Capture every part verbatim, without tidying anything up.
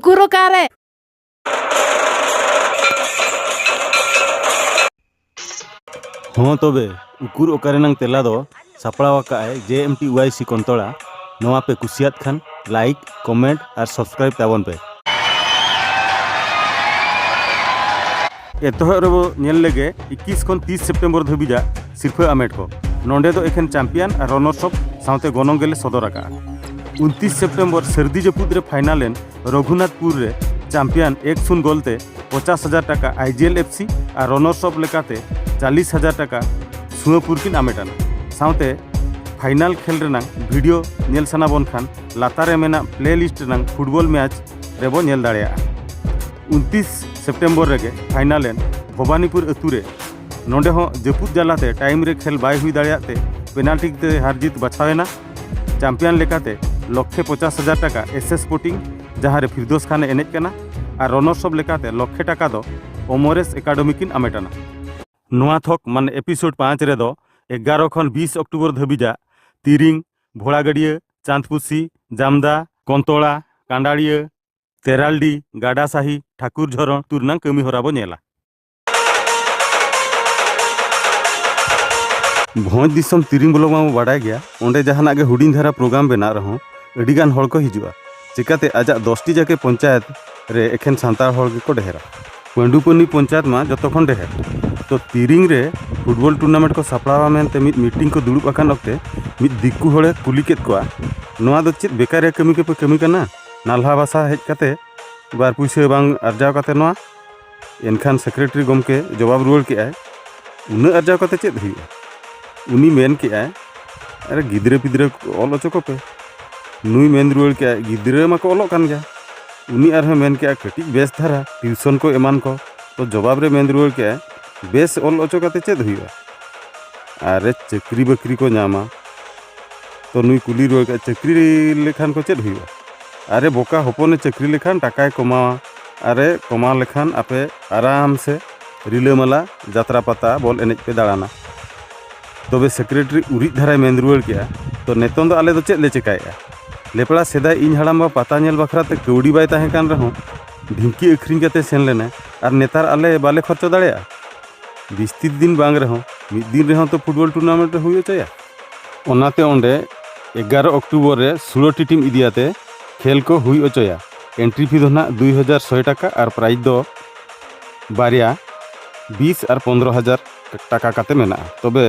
ᱩᱠᱩᱨ ᱚᱠᱟᱨᱮ? ᱦᱚᱸ ᱛᱚᱵᱮ, ᱩᱠᱩᱨ ᱚᱠᱟᱨᱮᱱᱟᱝ ᱛᱮᱞᱟ ᱫᱚ ᱥᱟᱯᱲᱟᱣ ᱟᱠᱟᱫ ᱟᱭ ᱡᱮ ᱮᱢ ᱴᱤ ᱣᱟᱭ ᱥᱤ ᱠᱚᱱᱛᱚᱲᱟ᱾ ᱱᱚᱣᱟ ᱯᱮ ᱠᱩᱥᱤᱭᱟᱫ ᱠᱷᱟᱱ like, comment ᱟᱨ subscribe ᱛᱟᱵᱚᱱ ᱯᱮ᱾ ᱮᱛᱚᱦᱚᱵ ᱨᱮᱵᱚ ᱧᱮᱞ ᱞᱮᱜᱮ ᱤᱠᱤᱥ ᱠᱷᱚᱱ ᱛᱤᱥ ᱥᱮᱯᱴᱮᱢᱵᱚᱨ ᱫᱷᱟᱹᱵᱤᱡᱟᱜ ᱥᱤᱨᱯᱷᱟᱹ ᱟᱢᱮᱴ ᱠᱚ᱾ ᱱᱚᱸᱰᱮ ᱫᱚ ᱮᱠᱷᱮᱱ ᱪᱟᱢᱯᱤᱭᱟᱱ ᱟᱨ ᱨᱚᱱᱟᱨᱥ ᱟᱯ ᱥᱟᱶᱛᱮ ᱜᱚᱱᱚᱝ ᱜᱮᱞᱮ ᱥᱚᱫᱚᱨ ᱟᱠᱟᱫᱼᱟ᱾ ᱩᱱᱛᱤᱥ ᱥᱮᱯᱴᱮᱢᱵᱚᱨ ᱥᱟᱹᱨᱫᱤ ᱡᱟᱹᱯᱩᱫ ᱨᱮ ᱯᱷᱟᱭᱱᱟᱞ ᱮᱱ ᱨᱚᱜᱷᱩᱱᱟᱛᱷᱯᱩᱨ ᱨᱮ ᱪᱟᱢᱯᱤᱭᱟᱱ ᱮᱠ ᱥᱩᱱ ᱜᱳᱞ ᱛᱮ ᱯᱚᱪᱟᱥ ᱦᱟᱡᱟᱨ ᱴᱟᱠᱟ ᱟᱭ ᱡᱤ ᱮᱞ ᱮᱯᱷ ᱥᱤ ᱟᱨ ᱨᱚᱱᱟᱨᱥ ᱟᱯ ᱞᱮᱠᱟᱛᱮ ᱪᱟᱞᱤᱥ ᱦᱟᱡᱟᱨ ᱴᱟᱠᱟ ᱥᱩᱣᱟᱹᱯᱩᱨ ᱠᱤᱱ ᱟᱢᱮᱴ ᱟᱱᱟ᱾ ᱥᱟᱶᱛᱮ ᱯᱷᱟᱭᱱᱟᱞ ᱠᱷᱮᱞ ᱨᱮᱱᱟᱝ ᱵᱷᱤᱰᱤᱭᱳ ᱧᱮᱞ ᱥᱟᱱᱟ ᱵᱚᱱ ᱠᱷᱟᱱ ᱞᱟᱛᱟᱨ ᱨᱮ ᱢᱮᱱᱟᱜ ᱯᱞᱮ ᱞᱤᱥᱴ ᱨᱮᱱᱟᱝ ᱯᱷᱩᱴᱵᱚᱞ ᱢᱮᱪ ᱨᱮᱵᱚ ᱧᱮᱞ ᱫᱟᱲᱮᱭᱟᱜᱼᱟ᱾ ᱩᱱᱛᱤᱥ ᱥᱮᱯᱴᱮᱢᱵᱚᱨ ᱨᱮᱜᱮ ᱯᱷᱟᱭᱱᱟᱞ ᱮᱱ ᱵᱷᱚᱵᱟᱱᱤᱯᱩᱨ ᱟᱹᱛᱩ ᱨᱮ᱾ ᱱᱚᱸᱰᱮ ᱦᱚᱸ ᱡᱟᱹᱯᱩᱫ ᱡᱟᱞᱟᱛᱮ ᱴᱟᱭᱤᱢ ᱨᱮ ᱠᱷᱮᱞ ᱵᱟᱭ ᱦᱩᱭ ᱫᱟᱲᱮᱭᱟᱜ ᱛᱮ ᱯᱮᱱᱟᱞᱴᱤ ᱛᱮ ᱦᱟᱨ ᱡᱤᱛ ᱵᱟᱪᱷᱟᱣ ᱮᱱᱟ᱾ ᱪᱟᱢᱯᱤᱭᱟᱱ ᱞᱮᱠᱟᱛᱮ ᱞᱚᱠᱠᱷᱮ ᱯᱚᱪᱟᱥ ᱦᱟᱡᱟᱨ ᱴᱟᱠᱟ ᱮᱥ ᱮᱥ ᱥᱯᱳᱨᱴᱤᱝ, ᱡᱟᱦᱟᱸ ᱨᱮ ᱯᱷᱤᱨᱫᱳᱥ ᱠᱷᱟᱱ ᱮ ᱮᱱᱮᱡ ᱠᱟᱱᱟ, ᱟᱨ ᱨᱚᱱᱟᱨᱥ ᱟᱯ ᱞᱮᱠᱟᱛᱮ ᱞᱚᱠᱠᱷᱮ ᱴᱟᱠᱟ ᱫᱚ ᱚᱢᱚᱨᱮᱥ ᱮᱠᱟᱰᱮᱢᱤ ᱠᱤᱱ ᱟᱢᱮᱴ ᱟᱱᱟ᱾ ᱱᱚᱣᱟ ᱛᱷᱚᱠ ᱢᱟᱱᱮ ᱮᱯᱤᱥᱳᱰ ᱯᱟᱸᱪ ᱨᱮᱫᱚ ᱮᱜᱟᱨᱚ ᱠᱷᱚᱱ ᱵᱤᱥ ᱚᱠᱴᱳᱵᱚᱨ ᱫᱷᱟᱹᱵᱤᱡᱟᱜ ᱛᱤᱨᱤᱝ, ᱵᱷᱚᱲᱟᱜᱟᱹᱰᱤᱭᱟᱹ, ᱪᱟᱸᱫᱽᱯᱩᱥᱤ, ᱡᱟᱢᱫᱟ, ᱠᱚᱱᱛᱚᱲᱟ, ᱠᱟᱸᱰᱟᱲᱤᱭᱟᱹ, ᱛᱮᱨᱟᱞᱰᱤ, ᱜᱟᱰᱟᱥᱟᱦᱤ, ᱴᱷᱟᱠᱩᱨ ᱡᱷᱚᱨᱚᱱ ᱟᱹᱛᱩ ᱨᱮᱱᱟᱜ ᱠᱟᱹᱢᱤ ᱦᱚᱨᱟ ᱵᱚ ᱧᱮᱞᱟ᱾ ᱵᱷᱚᱸᱡᱽ ᱫᱤᱥᱚᱢ ᱛᱤᱨᱤᱝ ᱵᱞᱚᱠ ᱢᱟᱵᱚ ᱵᱟᱰᱟᱭ ᱜᱮᱭᱟ, ᱚᱸᱰᱮ ᱡᱟᱦᱟᱱᱟᱜ ᱜᱮ ᱦᱩᱰᱤᱧ ᱫᱷᱟᱨᱟ ᱯᱨᱳᱜᱨᱟᱢ ᱵᱮᱱᱟᱜ ᱨᱮᱦᱚᱸ ᱟᱹᱰᱤᱜᱟᱱ ᱦᱚᱲ ᱠᱚ ᱦᱤᱡᱩᱜᱼᱟ᱾ ᱪᱮᱠᱟᱛᱮ ᱟᱡᱟᱜ ᱫᱚᱥᱴᱤ ᱡᱟᱠᱮ ᱯᱚᱧᱪᱟᱭᱮᱛ ᱨᱮ ᱮᱠᱷᱮᱱ ᱥᱟᱱᱛᱟᱲ ᱦᱚᱲ ᱜᱮᱠᱚ ᱰᱷᱮᱨᱟ᱾ ᱯᱟᱹᱰᱩᱯᱟᱹᱱᱤ ᱯᱚᱧᱪᱟᱭᱮᱛ ᱢᱟ ᱡᱚᱛᱚ ᱠᱷᱚᱱ ᱰᱷᱮᱨ᱾ ᱛᱚ ᱛᱤᱨᱤᱝ ᱨᱮ ᱯᱷᱩᱴᱵᱚᱞ ᱴᱩᱨᱱᱟᱢᱮᱱᱴ ᱠᱚ ᱥᱟᱯᱲᱟᱣᱟ ᱢᱮᱱᱛᱮ ᱢᱤᱫ ᱢᱤᱴᱤᱝ ᱠᱚ ᱫᱩᱲᱩᱵ ᱟᱠᱟᱱ ᱚᱠᱛᱮ ᱢᱤᱫ ᱫᱤᱠᱩ ᱦᱚᱲᱮ ᱠᱩᱞᱤ ᱠᱮᱫ ᱠᱚᱣᱟ, "ᱱᱚᱣᱟ ᱫᱚ ᱪᱮᱫ ᱵᱮᱠᱟᱨᱤᱭᱟ ᱠᱟᱹᱢᱤ ᱜᱮᱯᱮ ᱠᱟᱹᱢᱤ ᱠᱟᱱᱟ? ᱱᱟᱞᱦᱟ ᱵᱷᱟᱥᱟ ᱦᱮᱡ ᱠᱟᱛᱮ ᱵᱟᱨ ᱯᱩᱭᱥᱟᱹ ᱵᱟᱝ ᱟᱨᱡᱟᱣ ᱠᱟᱛᱮ ᱱᱚᱣᱟ?" ᱮᱱᱠᱷᱟᱱ ᱥᱮᱠᱨᱮᱴᱟᱨᱤ ᱜᱚᱢᱠᱮ ᱡᱚᱵᱟᱵ ᱨᱩᱣᱟᱹᱲ ᱠᱮᱜᱼᱟᱭ, "ᱩᱱᱟᱹᱜ ᱟᱨᱡᱟᱣ ᱠᱟᱛᱮ ᱪᱮᱫ ᱦᱩᱭᱩᱜᱼᱟ?" ᱩᱱᱤ ᱢᱮᱱ ᱠᱮᱜᱼᱟᱭ, "ᱟᱨᱮ ᱜᱤᱫᱽᱨᱟᱹ ᱯᱤᱫᱽᱨᱟᱹ ᱠᱚ ᱚᱞ ᱦᱚᱪᱚ ᱠᱚᱯᱮ᱾" ᱱᱩᱭ ᱢᱮᱱ ᱨᱩᱣᱟᱹᱲ ᱠᱮᱜᱼᱟᱭ, "ᱜᱤᱫᱽᱨᱟᱹ ᱢᱟᱠᱚ ᱚᱞᱚᱜ ᱠᱟᱱ ᱜᱮᱭᱟ᱾" ᱩᱱᱤ ᱟᱨᱦᱚᱸ ᱢᱮᱱ ᱠᱮᱜᱼᱟ, "ᱠᱟᱹᱴᱤᱡ ᱵᱮᱥ ᱫᱷᱟᱨᱟ ᱴᱤᱭᱩᱥᱚᱱ ᱠᱚ ᱮᱢᱟᱱ ᱠᱚ᱾" ᱛᱚ ᱡᱚᱵᱟᱵ ᱨᱮ ᱢᱮᱱ ᱨᱩᱣᱟᱹᱲ ᱠᱮᱜᱼᱟᱭ, "ᱵᱮᱥ ᱚᱞ ᱦᱚᱪᱚ ᱠᱟᱛᱮ ᱪᱮᱫ ᱦᱩᱭᱩᱜᱼᱟ? ᱟᱨᱮ ᱪᱟᱹᱠᱨᱤ ᱵᱟᱹᱠᱨᱤ ᱠᱚ ᱧᱟᱢᱟ᱾" ᱛᱚ ᱱᱩᱭ ᱠᱩᱞᱤ ᱨᱩᱣᱟᱹᱲ ᱠᱮᱜᱼᱟ, "ᱪᱟᱹᱠᱨᱤ ᱞᱮᱠᱷᱟᱱ ᱠᱚ ᱪᱮᱫ ᱦᱩᱭᱩᱜᱼᱟ?" "ᱟᱨᱮ ᱵᱚᱠᱟ ᱦᱚᱯᱚᱱᱮ ᱪᱟᱹᱠᱨᱤ ᱞᱮᱠᱷᱟᱱ ᱴᱟᱠᱟᱭ ᱠᱚᱢᱟᱣᱟ᱾ ᱟᱨᱮ ᱠᱚᱢᱟᱣ ᱞᱮᱠᱷᱟᱱ ᱟᱯᱮ ᱟᱨᱟᱢ ᱥᱮ ᱨᱤᱞᱟᱹᱢᱟᱞᱟ ᱡᱟᱛᱨᱟ ᱯᱟᱛᱟ ᱵᱚᱞ ᱮᱱᱮᱡ ᱯᱮ ᱫᱟᱬᱟᱱᱟ᱾" ᱛᱚᱵᱮ ᱥᱮᱠᱨᱮᱴᱟᱨᱤ ᱩᱨᱤᱡ ᱫᱷᱟᱨᱟᱭ ᱢᱮᱱ ᱨᱩᱣᱟᱹᱲ ᱠᱮᱜᱼᱟ, "ᱛᱚ ᱱᱤᱛᱚᱝ ᱫᱚ ᱟᱞᱮ ᱫᱚ ᱪᱮᱫ ᱞᱮ ᱪᱮᱠᱟᱭᱮᱜᱼᱟ?" ᱞᱮᱯᱲᱟ ᱥᱮᱫᱟᱭ ᱤᱧ ᱦᱟᱲᱟᱢᱵᱟ ᱯᱟᱛᱟ ᱧᱮᱞ ᱵᱟᱠᱷᱨᱟ ᱛᱮ ᱠᱟᱹᱣᱰᱤ ᱵᱟᱭ ᱛᱟᱦᱮᱸ ᱠᱟᱱ ᱨᱮᱦᱚᱸ ᱰᱷᱤᱝᱠᱤ ᱟᱹᱠᱷᱨᱤᱧ ᱠᱟᱛᱮ ᱥᱮᱱ ᱞᱮᱱᱟᱭ, ᱟᱨ ᱱᱮᱛᱟᱨ ᱟᱞᱮ ᱵᱟᱞᱮ ᱠᱷᱚᱨᱪᱟ ᱫᱟᱲᱮᱭᱟᱜᱼᱟ? ᱵᱤᱥᱛᱤ ᱫᱤᱱ ᱵᱟᱝ ᱨᱮᱦᱚᱸ ᱢᱤᱫ ᱫᱤᱱ ᱨᱮᱦᱚᱸ ᱛᱚ ᱯᱷᱩᱴᱵᱚᱞ ᱴᱩᱨᱱᱟᱢᱮᱱᱴ ᱨᱮ ᱦᱩᱭ ᱦᱚᱪᱚᱭᱟ᱾ ᱚᱱᱟᱛᱮ ᱚᱸᱰᱮ ᱮᱜᱟᱨᱚ ᱚᱠᱴᱳᱵᱚᱨ ᱨᱮ ᱥᱳᱞᱳ ᱴᱤ ᱴᱤᱢ ᱤᱫᱤᱭᱟᱛᱮ ᱠᱷᱮᱞ ᱠᱚ ᱦᱩᱭ ᱦᱚᱪᱚᱭᱟ᱾ ᱮᱱᱴᱨᱤ ᱯᱷᱤ ᱫᱚ ᱱᱟᱦᱟᱜ ᱫᱩᱭ ᱦᱟᱡᱟᱨ ᱥᱚᱭ ᱴᱟᱠᱟ ᱟᱨ ᱯᱨᱟᱭᱤᱡᱽ ᱫᱚ ᱵᱟᱨᱭᱟ ᱵᱤᱥ ᱟᱨ ᱯᱚᱱᱫᱽᱨᱚ ᱦᱟᱡᱟᱨ ᱴᱟᱠᱟ ᱠᱟᱛᱮ ᱢᱮᱱᱟᱜᱼᱟ᱾ ᱛᱚᱵᱮ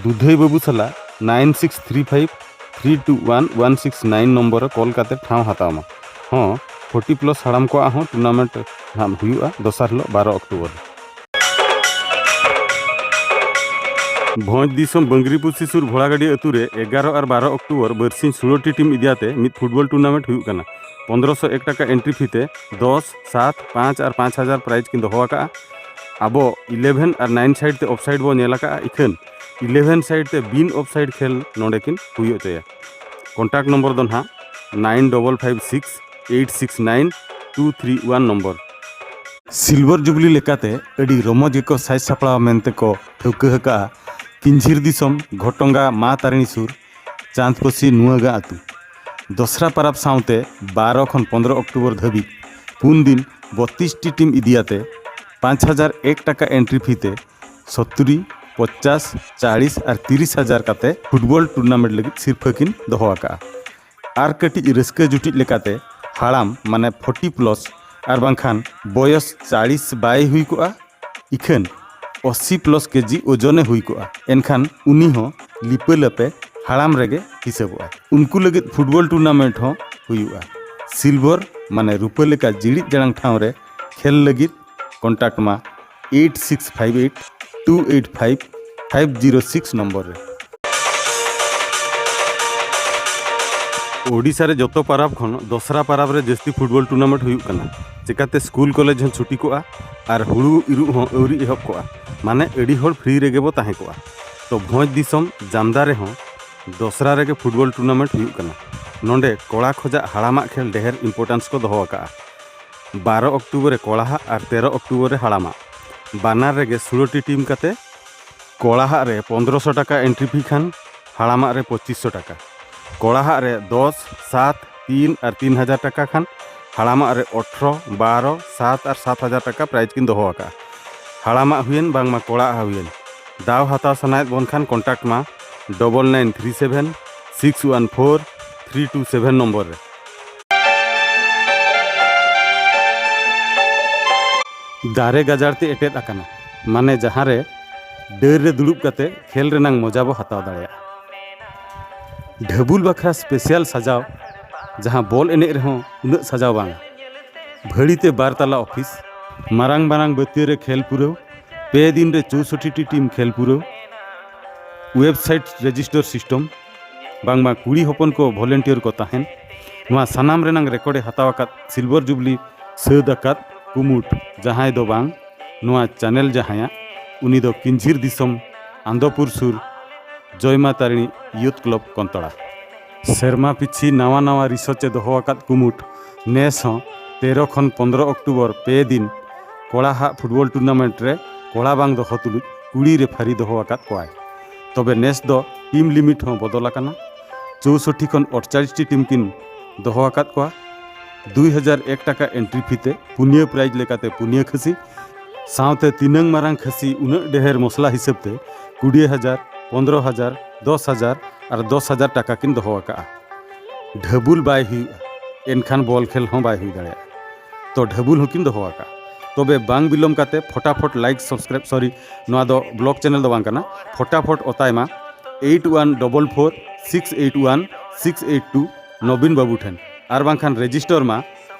ᱫᱩᱫᱷᱟᱹᱭ ᱵᱟᱹᱵᱩ ᱥᱟᱞᱟᱜ nine six three five three two one one six nine number ᱨᱮ ᱠᱚᱞ ᱠᱟᱛᱮ ᱴᱷᱟᱶ ᱦᱟᱛᱟᱣ ᱢᱟ᱾ ᱦᱚᱸ, ᱯᱷᱳᱨᱴᱤ ᱯᱞᱟᱥ ᱦᱟᱲᱟᱢ ᱠᱚᱣᱟᱜ ᱦᱚᱸ ᱴᱩᱨᱱᱟᱢᱮᱱᱴ ᱱᱟᱦᱟᱜ ᱦᱩᱭᱩᱜᱼᱟ ᱫᱚᱥᱟᱨ ᱦᱤᱞᱳᱜ ᱵᱟᱨᱚ ᱚᱠᱴᱳᱵᱚᱨ᱾ ᱵᱷᱚᱸᱡᱽ ᱫᱤᱥᱚᱢ ᱵᱟᱝᱜᱽᱨᱤᱯᱩᱥᱤ ᱥᱩᱨ ᱵᱷᱚᱲᱟᱜᱟᱹᱰᱤᱭᱟᱹ ᱟᱹᱛᱩ ᱨᱮ ᱮᱜᱟᱨᱚ ᱟᱨ ᱵᱟᱨᱚ ᱚᱠᱴᱳᱵᱚᱨ ᱵᱟᱹᱨᱥᱤᱧ ᱥᱳᱞᱳ ᱴᱤ ᱴᱤᱢ ᱤᱫᱤᱭᱟᱛᱮ ᱢᱤᱫ ᱯᱷᱩᱴᱵᱚᱞ ᱴᱩᱨᱱᱟᱢᱮᱱᱴ ᱦᱩᱭᱩᱜ ᱠᱟᱱᱟ᱾ ᱯᱚᱱᱫᱽᱨᱚᱥᱚ ᱮᱠ ᱴᱟᱠᱟ ᱮᱱᱴᱨᱤ ᱯᱷᱤ ᱛᱮ ᱫᱚᱥ, ᱥᱟᱛ, ᱯᱟᱸᱪ ᱟᱨ ᱯᱟᱸᱪ ᱦᱟᱡᱟᱨ ᱯᱨᱟᱭᱤᱡᱽ ᱠᱤᱱ ᱫᱚᱦᱚ ᱟᱠᱟᱫᱼᱟ᱾ ᱟᱵᱚ ᱤᱞᱮᱵᱷᱮᱱ ᱟᱨ ᱱᱟᱭᱤᱱ ᱥᱟᱭᱤᱰ ᱛᱮ ᱚᱯᱷ ᱥᱟᱭᱤᱰ ᱵᱚ ᱧᱮᱞ ᱟᱠᱟᱫᱼᱟ, ᱤᱠᱷᱟᱹᱱ ᱤᱞᱮᱵᱷᱮᱱ ᱥᱟᱭᱤᱰ ᱛᱮ ᱵᱤᱱ ᱚᱯᱷ ᱥᱟᱭᱤᱰ ᱠᱷᱮᱞ ᱱᱚᱰᱮ ᱠᱤᱱ ᱦᱩᱭ ᱦᱚᱪᱚᱭᱟ᱾ ᱠᱚᱱᱴᱟᱠᱴ ᱱᱚᱢᱵᱚᱨ ᱫᱚ ᱱᱟᱦᱟᱜ nine double five six eight six nine two three one number. Silver jubilee ᱞᱮᱠᱟᱛᱮ ᱟᱹᱰᱤ ᱨᱚᱢᱚᱡᱽ ᱜᱮᱠᱚ ᱥᱟᱡᱽ ᱥᱟᱯᱲᱟᱣᱟ ᱢᱮᱱᱛᱮ ᱠᱚ ᱴᱷᱟᱹᱣᱠᱟᱹ ᱟᱠᱟᱫᱼᱟ ᱠᱤᱧᱡᱷᱤᱨ ᱫᱤᱥᱚᱢ ᱜᱷᱚᱴᱚᱝᱜᱟ ᱢᱟ ᱛᱟᱨᱤᱬᱤ ᱥᱩᱨ ᱪᱟᱸᱫᱽᱯᱟᱹᱥᱤ ᱱᱩᱣᱟᱹᱜᱟ ᱟᱹᱛᱩ᱾ ᱫᱚᱥᱨᱟ ᱯᱟᱨᱟᱵᱽ ᱥᱟᱶᱛᱮ ᱵᱟᱨᱚ ᱠᱷᱚᱱ ᱯᱚᱱᱫᱽᱨᱚ ᱚᱠᱴᱳᱵᱚᱨ ᱫᱷᱟᱹᱵᱤᱡ ᱯᱩᱱ ᱫᱤᱱ ᱵᱚᱛᱤᱥ ᱴᱤ ᱴᱤᱢ ᱤᱫᱤᱭᱟᱛᱮ ᱯᱟᱸᱪ ᱦᱟᱡᱟᱨ ᱮᱠ ᱴᱟᱠᱟ ᱮᱱᱴᱨᱤ ᱯᱷᱤ ᱛᱮ ᱥᱚᱛᱛᱨᱤ, ᱯᱚᱧᱪᱟᱥ, ᱪᱟᱲᱤᱥ ᱟᱨ ᱛᱤᱨᱤᱥ ᱦᱟᱡᱟᱨ ᱠᱟᱛᱮ ᱯᱷᱩᱴᱵᱚᱞ ᱴᱩᱨᱱᱟᱢᱮᱱᱴ ᱞᱟᱹᱜᱤᱫ ᱥᱤᱨᱯᱷᱟᱹ ᱠᱤᱱ ᱫᱚᱦᱚ ᱟᱠᱟᱫᱼᱟ᱾ ᱟᱨ ᱠᱟᱹᱴᱤᱡ ᱨᱟᱹᱥᱠᱟᱹ ᱡᱩᱴᱤᱡ ᱞᱮᱠᱟᱛᱮ ᱦᱟᱲᱟᱢ ᱢᱟᱱᱮ ᱯᱷᱳᱨᱴᱤ ᱯᱞᱟᱥ ᱟᱨ ᱵᱟᱝᱠᱷᱟᱱ ᱵᱚᱭᱚᱥ ᱪᱟᱲᱤᱥ ᱵᱟᱭ ᱦᱩᱭ ᱠᱚᱜᱼᱟ, ᱤᱠᱷᱟᱹᱱ ᱟᱥᱤ ᱯᱞᱟᱥ ᱠᱮᱡᱤ ᱳᱡᱚᱱᱮ ᱦᱩᱭ ᱠᱚᱜᱼᱟ, ᱮᱱᱠᱷᱟᱱ ᱩᱱᱤ ᱦᱚᱸ ᱞᱤᱯᱟᱹ ᱞᱟᱯᱮ ᱦᱟᱲᱟᱢ ᱨᱮᱜᱮ ᱦᱤᱥᱟᱹᱵᱚᱜᱼᱟ᱾ ᱩᱱᱠᱩ ᱞᱟᱹᱜᱤᱫ ᱯᱷᱩᱴᱵᱚᱞ ᱴᱩᱨᱱᱟᱢᱮᱱᱴ ᱦᱚᱸ ᱦᱩᱭᱩᱜᱼᱟ᱾ ᱥᱤᱞᱵᱷᱟᱨ ᱢᱟᱱᱮ ᱨᱩᱯᱟᱹ ᱞᱮᱠᱟ ᱡᱤᱲᱤᱫ ᱡᱟᱲᱟᱝ ᱴᱷᱟᱶ ᱨᱮ ᱠᱷᱮᱞ ᱞᱟᱹᱜᱤᱫ ᱠᱚᱱᱴᱟᱠᱴ ᱢᱟ eight six five eight two eight five five zero six number ᱨᱮ᱾ ᱳᱰᱤᱥᱟ ᱨᱮ ᱡᱚᱛᱚ ᱯᱟᱨᱟᱵᱽ ᱠᱷᱚᱱ ᱫᱚᱥᱨᱟ ᱯᱟᱨᱟᱵᱽ ᱨᱮ ᱡᱟᱹᱥᱛᱤ ᱯᱷᱩᱴᱵᱚᱞ ᱴᱩᱨᱱᱟᱢᱮᱱᱴ ᱦᱩᱭᱩᱜ ᱠᱟᱱᱟ᱾ ᱪᱮᱠᱟᱛᱮ ᱥᱠᱩᱞ ᱠᱚᱞᱮᱡᱽ ᱦᱚᱸ ᱪᱷᱩᱴᱤ ᱠᱚᱜᱼᱟ ᱟᱨ ᱦᱩᱲᱩ ᱤᱨᱚᱜ ᱦᱚᱸ ᱟᱹᱣᱨᱤ ᱮᱦᱚᱵ ᱠᱚᱜᱼᱟ᱾ ᱢᱟᱱᱮ ᱟᱹᱰᱤ ᱦᱚᱲ ᱯᱷᱨᱤ ᱨᱮᱜᱮ ᱵᱚ ᱛᱟᱦᱮᱸ ᱠᱚᱜᱼᱟ᱾ ᱛᱚ ᱵᱷᱚᱸᱡᱽ ᱫᱤᱥᱚᱢ ᱡᱟᱢᱫᱟ ᱨᱮᱦᱚᱸ ᱫᱚᱥᱨᱟ ᱨᱮᱜᱮ ᱯᱷᱩᱴᱵᱚᱞ ᱴᱩᱨᱱᱟᱢᱮᱱᱴ ᱦᱩᱭᱩᱜ ᱠᱟᱱᱟ᱾ ᱱᱚᱰᱮ ᱠᱚᱲᱟ ᱠᱷᱚᱡᱟᱜ ᱦᱟᱲᱟᱢᱟᱜ ᱠᱷᱮᱞ ᱰᱷᱮᱨ ᱤᱢᱯᱚᱨᱴᱮᱱᱥ ᱠᱚ ᱫᱚᱦᱚ ᱟᱠᱟᱫᱼᱟ᱾ ᱵᱟᱨᱚ ᱚᱠᱴᱳᱵᱚᱨ ᱨᱮ ᱠᱚᱲᱟᱦᱟᱜ ᱟᱨ ᱛᱮᱨᱚ ᱚᱠᱴᱳᱵᱚᱨ ᱨᱮ ᱦᱟᱲᱟᱢᱟᱜ᱾ ᱵᱟᱱᱟᱨ ᱨᱮᱜᱮ ᱥᱳᱞᱳ ᱴᱤ ᱴᱤᱢ ᱠᱟᱛᱮ ᱠᱚᱲᱟᱦᱟᱜ ᱨᱮ ᱯᱚᱱᱫᱽᱨᱚᱥᱚ ᱴᱟᱠᱟ ᱮᱱᱴᱨᱤ ᱯᱷᱤ ᱠᱷᱟᱱ ᱦᱟᱲᱟᱢᱟᱜ ᱨᱮ ᱯᱚᱸᱪᱤᱥᱥᱚ ᱴᱟᱠᱟ᱾ ᱠᱚᱲᱟᱦᱟᱜ ᱨᱮ ᱫᱚᱥ, ᱥᱟᱛ, ᱛᱤᱱ ᱟᱨ ᱛᱤᱱ ᱦᱟᱡᱟᱨ ᱴᱟᱠᱟ ᱠᱷᱟᱱ, ᱦᱟᱲᱟᱢᱟᱜ ᱨᱮ ᱟᱴᱷᱨᱚ, ᱵᱟᱨᱚ, ᱥᱟᱛ ᱟᱨ ᱥᱟᱛ ᱦᱟᱡᱟᱨ ᱴᱟᱠᱟ prize ᱠᱤᱱ ᱫᱚᱦᱚ ᱟᱠᱟᱫᱼᱟ᱾ ᱦᱟᱲᱟᱢᱟᱜ ᱦᱩᱭᱮᱱ ᱵᱟᱝᱢᱟ ᱠᱚᱲᱟᱣᱟᱜ ᱦᱩᱭᱮᱱ᱾ ᱫᱟᱣ ᱦᱟᱛᱟᱣ ᱥᱟᱱᱟᱭᱮᱫ ᱵᱚᱱ ᱠᱷᱟᱱ contact ᱢᱟ double nine three seven six one four three two seven number ᱨᱮ᱾ ᱫᱟᱨᱮ ᱜᱟᱡᱟᱲ ᱛᱮ ᱮᱴᱮᱫ ᱟᱠᱟᱱᱟ, ᱢᱟᱱᱮ ᱡᱟᱦᱟᱸ ᱨᱮ ᱰᱟᱹᱨ ᱨᱮ ᱫᱩᱲᱩᱵ ᱠᱟᱛᱮ ᱠᱷᱮᱞ ᱨᱮᱱᱟᱝ ᱢᱚᱡᱟ ᱵᱚ ᱦᱟᱛᱟᱣ ᱫᱟᱲᱮᱭᱟᱜᱼᱟ᱾ ᱰᱷᱟᱹᱵᱩᱞ ᱵᱟᱠᱷᱨᱟ special ᱥᱟᱡᱟᱣ, ᱡᱟᱦᱟᱸ ᱵᱚᱞ ᱮᱱᱮᱡ ᱨᱮᱦᱚᱸ ᱩᱱᱟᱹᱜ ᱥᱟᱡᱟᱣ ᱵᱟᱝ᱾ ᱵᱷᱟᱹᱲᱤ ᱛᱮ ᱵᱟᱨ ᱛᱟᱞᱟ ᱚᱯᱷᱤᱥ, ᱢᱟᱨᱟᱝ ᱢᱟᱨᱟᱝ ᱵᱟᱹᱛᱤᱭᱟᱹ ᱨᱮ ᱠᱷᱮᱞ ᱯᱩᱨᱟᱹᱣ, ᱯᱮ ᱫᱤᱱ ᱨᱮ ᱪᱳᱥᱚᱴᱴᱤ ᱴᱤ ᱴᱤᱢ ᱠᱷᱮᱞ ᱯᱩᱨᱟᱹᱣ, website register system, ᱵᱟᱝᱢᱟ ᱠᱩᱲᱤ ᱦᱚᱯᱚᱱ ᱠᱚ volunteer ᱠᱚ ᱛᱟᱦᱮᱱ᱾ ᱱᱚᱣᱟ ᱥᱟᱱᱟᱢ ᱨᱮᱱᱟᱝ record ᱮ ᱦᱟᱛᱟᱣ ᱟᱠᱟᱫ silver jubilee ᱥᱟᱹᱛ ᱟᱠᱟᱫ ᱠᱩᱢᱩᱴ, ᱡᱟᱦᱟᱸᱭ ᱫᱚ ᱵᱟᱝ ᱱᱚᱣᱟ channel ᱡᱟᱦᱟᱸᱭᱟᱜ, ᱩᱱᱤ ᱫᱚ ᱠᱤᱧᱡᱷᱤᱨ ᱫᱤᱥᱚᱢ ᱟᱱᱫᱚᱯᱩᱨ ᱥᱩᱨ ᱡᱚᱭᱢᱟ ᱛᱟᱨᱤᱬᱤ youth club ᱠᱚᱱᱛᱚᱲᱟ᱾ ᱥᱮᱨᱢᱟ ᱯᱤᱪᱷᱤ ᱱᱟᱣᱟ ᱱᱟᱣᱟ research ᱮ ᱫᱚᱦᱚ ᱟᱠᱟᱫ ᱠᱩᱢᱩᱴ, ᱱᱮᱥ ᱦᱚᱸ ᱛᱮᱨᱚ ᱠᱷᱚᱱ ᱯᱚᱱᱫᱽᱨᱚ ᱚᱠᱴᱳᱵᱚᱨ ᱯᱮ ᱫᱤᱱ ᱠᱚᱲᱟ ᱦᱟᱜ football tournament ᱨᱮ ᱠᱚᱲᱟ ᱵᱟᱝ ᱫᱚᱦᱚ ᱛᱩᱞᱩᱡ ᱠᱩᱲᱤ referee ᱫᱚᱦᱚ ᱟᱠᱟᱫ ᱠᱚᱣᱟᱭ᱾ ᱛᱚᱵᱮ ᱱᱮᱥ ᱫᱚ team limit ᱦᱚᱸ ᱵᱚᱫᱚᱞ ᱟᱠᱟᱱᱟ᱾ ᱪᱳᱥᱚᱴᱴᱤ ᱠᱷᱚᱱ ᱟᱴᱪᱟᱞᱤᱥ ᱴᱤ ᱴᱤᱢ ᱠᱤᱱ ᱫᱚᱦᱚ ᱟᱠᱟᱫ ᱠᱚᱣᱟ᱾ ᱫᱩᱭ ᱦᱟᱡᱟᱨ ᱮᱠ ᱴᱟᱠᱟ entry fee ᱛᱮ ᱯᱩᱱᱭᱟᱹ prize ᱞᱮᱠᱟᱛᱮ ᱯᱩᱱᱭᱟᱹ ᱠᱷᱟᱹᱥᱤ, ᱥᱟᱶᱛᱮ ᱛᱤᱱᱟᱹᱝ ᱢᱟᱨᱟᱝ ᱠᱷᱟᱹᱥᱤ ᱩᱱᱟᱹᱜ ᱰᱷᱮᱨ ᱢᱚᱥᱞᱟ ᱦᱤᱥᱟᱹᱵ ᱛᱮ ᱠᱩᱲᱤ ᱦᱟᱡᱟᱨ, ᱯᱚᱱᱫᱽᱨᱚ ᱦᱟᱡᱟᱨ, ᱫᱚᱥ ᱦᱟᱡᱟᱨ ᱟᱨ ᱫᱚᱥ ᱦᱟᱡᱟᱨ ᱴᱟᱠᱟ ᱠᱤᱱ ᱫᱚᱦᱚ ᱟᱠᱟᱫᱼᱟ᱾ ᱰᱷᱟᱹᱵᱩᱞ ᱵᱟᱭ ᱦᱩᱭᱩᱜᱼᱟ, ᱮᱱᱠᱷᱟᱱ ᱵᱚᱞ ᱠᱷᱮᱞ ᱦᱚᱸ ᱵᱟᱭ ᱦᱩᱭ ᱫᱟᱲᱮᱭᱟᱜᱼᱟ᱾ ᱛᱚ ᱰᱷᱟᱹᱵᱩᱞ ᱦᱚᱸᱠᱤᱱ ᱫᱚᱦᱚ ᱟᱠᱟᱫᱼᱟ᱾ ᱛᱚᱵᱮ ᱵᱟᱝ ᱵᱤᱞᱚᱢ ᱠᱟᱛᱮ ᱯᱷᱚᱴᱟᱯᱷᱚᱴ like, subscribe, sorry, ᱱᱚᱣᱟ ᱫᱚ vlog channel ᱫᱚ ᱵᱟᱝ ᱠᱟᱱᱟ, ᱯᱷᱚᱴᱟᱯᱷᱚᱴ ᱚᱛᱟᱭ ᱢᱟ eight one double four six eight one six eight two ᱱᱚᱵᱤᱱ ᱵᱟᱹᱵᱩ ᱴᱷᱮᱱ, ᱟᱨ ᱵᱟᱝᱠᱷᱟᱱ register ᱢᱟ